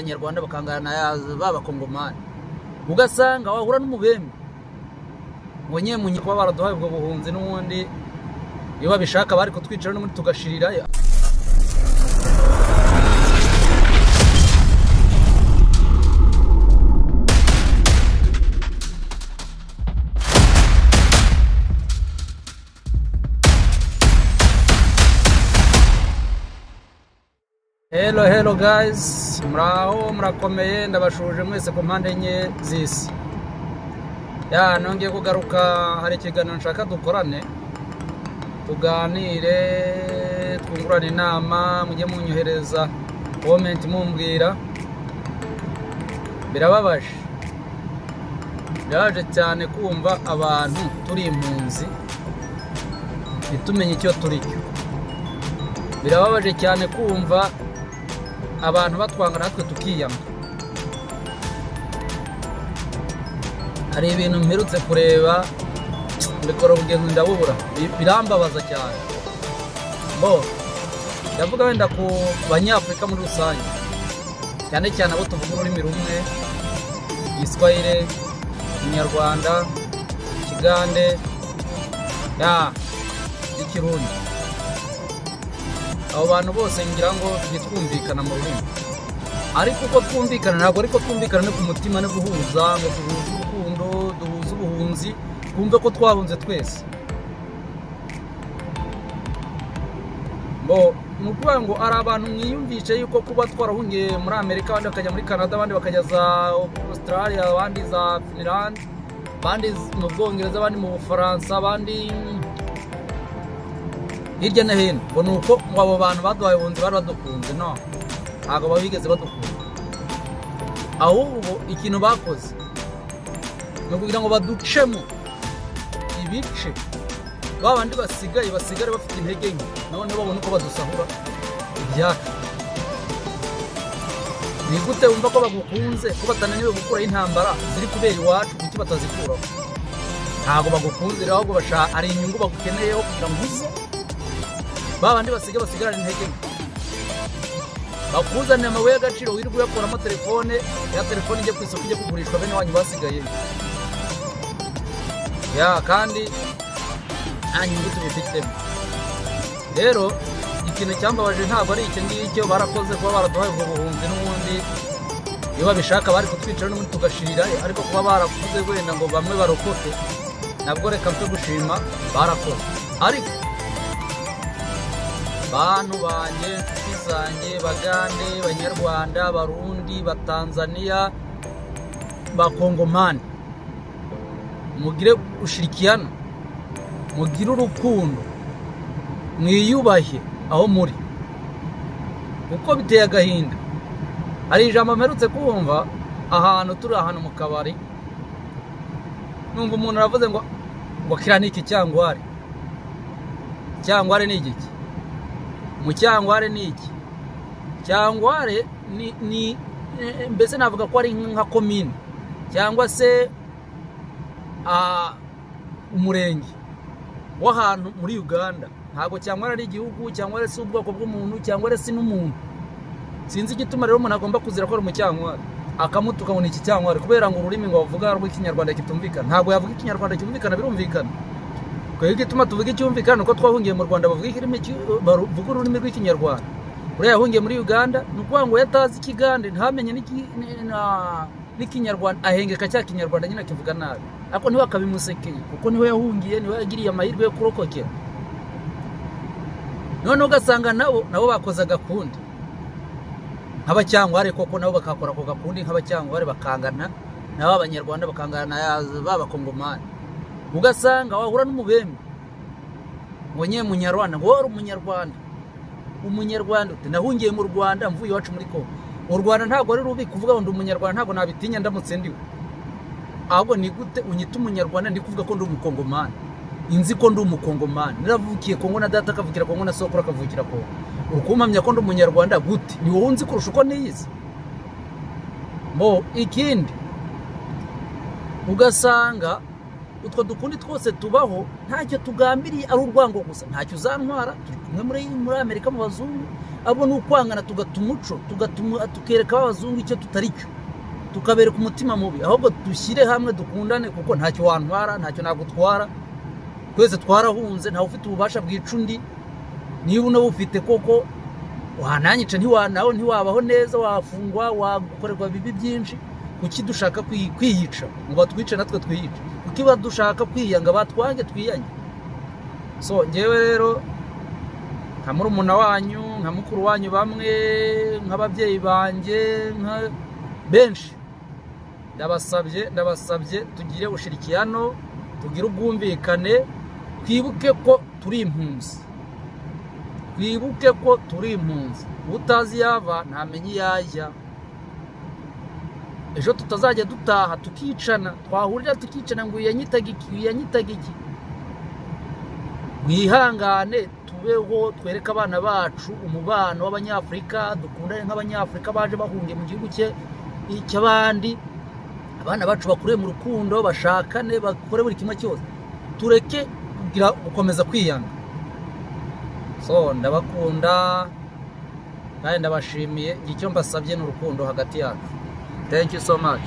Abanyarwanda bakangana b'abakongomani, ugasanga wahura n'umubembe ngo nyemunye kuba baraduhaye ubwo buhunzi, n'ubundi iyo babishaka bari kutwicara n'ubundi tugashirira. Hello hello guys, muraho murakomeye, ndabashuje mwese ku mpande enye z'isi. Ya nongeye kugaruka, hari ikiganiro nshaka dukorane, tuganire, twungurane inama, mujye munyohereza comment mumbwira. Birababaje, birababaje cyane kumva abantu turi impunzi ntitumenye icyo turi cyo. Birababaje cyane kumva abantu batwanga natwe tukiyama. Hari ibintu mperutse kureba mbikora ubugenzi ndabubura, birambabaza cyane. Bo ndavuga wenda ku banyafurika muri rusange, cyane cyane abo tuvuga ururimi rumwe, Igiswahili, Ikinyarwanda, Ikigande, ya n'Ikirundi. Abo bantu bose ngira ngo ntitwumvikana mu rurimi, ariko uko twumvikana ntabwo ariko twumvikana no ku mutima, no guhuza ngo duhuze urukundo, duhuze ubuhunzi, twumve ko twahunze twese. Bo ni ukuvuga ngo hari abantu mwiyumvishe yuko kuba twarahungiye muri Amerika, abandi bakajya muri Canada, abandi bakajya za Australia, abandi za Finland, abandi mu Bwongereza, abandi mu Bufaransa, abandi hirya no hino, ngo ni uko ngo abo bantu baduhaye ubuhunzi bari badukunze. No, ntabwo bigeze badukunda, ahubwo ikintu bakoze ni ukugira ngo baducemo ibice, ba bandi basigaye basigare bafite intege nke, none babone uko badusahura ibyacu. Ni gute wumva ko bagukunze ko batananiwe gukuraho intambara ziri kubera iwacu? Kuki batazikuraho? Ntabwo bagukunze rero, ahubwo hari inyungu bagukeneyeho kugira ngo uze ba bandi basigaye basigarana intege nke, bakuzanira amabuye y'agaciro wirirwa uyakuramo telefone, ya telefone ijya ku isoko ijya kugurishwa bene wanyu basigaye. Ya kandi nta nyungu tubifitemo. Rero ikintu cyambabaje ntabwo ari icyo ngicyo, barakoze kuba baraduhaye ubwo buhunzi, n'ubundi iyo babishaka bari kutwicara n'ubundi tugashirira, ariko kuba barakuze wenda ngo bamwe barokoke, nabwo reka mfe gushima barakoze. Ariko bantu banjye, inshuti zanjye, Bagande, Banyarwanda, Barundi, Batanzania, Bakongomani, mugire ushirikiano, mugire urukundo, mwiyubahe aho muri, kuko biteye agahinda. Hari ijambo mperutse kumva ahantu turi ahantu mu kabari, numva umuntu aravuze ngo kiriya ni iki cyangware, cyangware ni igiki? Mu cyangware ni iki? Cyangware ni mbese navuga ko ari nka komine cyangwa se umurenge w'ahantu muri Uganda. Ntabwo cyangware ari igihugu, cyangware si ubwoko bw'umuntu, cyangware si n'umuntu. Sinzi igituma rero umuntu agomba kuzira ko ari umucyangware, akamutuka ngo ni iki cyangware, kubera ngo ururimi ngo bavuga rw'ikinyarwanda kitumvikana. Ntabwo yavuga ikinyarwanda cyumvikana, birumvikana. Kwa igituma tuvuga icyumvikana uko twahungiye mu Rwanda bavuga ururimi rw'ikinyarwanda. Uriya yahungiye muri Uganda, ni ukuvuga ngo yatazi ikigande, ntamenye n'ikinyarwanda, ahengeka cya kinyarwanda nyine akivuga nabi, ariko niwe akabimusekeye kuko niwe yahungiye, niwe yagiriye amahirwe yo kurokokera. None ugasanga nabo bakoze agakundi nk'abacyangware koko, nabo bakakora ako gakundi nk'abacyangware, bakangana nabo abanyarwanda bakangana b'abakongomani. Ugasanga wahura n'umubembe ngo nye munyarwanda, ngo wari umunyarwanda, umunyarwanda uti nahungiye mu Rwanda mvuye iwacu muri Kongo. U Rwanda ntabwo ari rubi kuvuga ngo ndi umunyarwanda, ntabwo nabitinya ndamutse ndiwe. Ahubwo ni gute unyita umunyarwanda ndi kuvuga ko ndi umukongomani? Inzi ko ndi umukongomani, naravukiye Kongo na data akavukira Kongo na sokuru akavukira Kongo. Urukumpamya ko ndi umunyarwanda gute? Ni wowe unzi kurusha uko niyizi. Mo ikindi ugasanga Utwo dukundi twose tubaho ntacyo tugambiriye, ari urwango gusa. Ntacyo uzantwara, turi kumwe muri Amerika mu bazungu, abo ni ukwangana, tugata umuco, tukereka abazungu icyo tutari cyo, tukabereka umutima mubi. Ahubwo dushyire hamwe dukundane, kuko ntacyo wantwara, ntacyo nagutwara, twese twarahunze, ntawe ufite ububasha bwica undi. Niba unabufite koko wananyica, nawe ntiwabaho neza, wafungwa, wakorerwa bibi byinshi. Kuki dushaka kwiyica ngo batwice natwe twiyice? Kuki badushaka kwiyanga, batwange twiyange? So ngewe rero nka murumuna wanyu, nka mukuru wanyu, bamwe nk'ababyeyi banjye, nka benshi, ndabasabye tugire ubushirikiyano, tugire ubwumvikane, twibuke ko turi impunzi, twibuke ko turi impunzi. Utazi yava ntamenye iyo ajya. Ejo tutazajya dutaha tukicana, twahurira tukicana ngo uyanyitaga iki, uyanyitaga iki. Mwihangane, tubeho, twereke abana bacu umubano w'Abanyafurika, dukundane nk'Abanyafurika baje bahungiye mu gihugu cy'abandi. Abana bacu bakuriye mu rukundo, bashakane, bakore buri kimwe cyose, tureke kugira gukomeza kwiyanga. So ndabakunda kandi ndabashimiye. Icyo mbasabye ni urukundo hagati yacu. Thank you so much.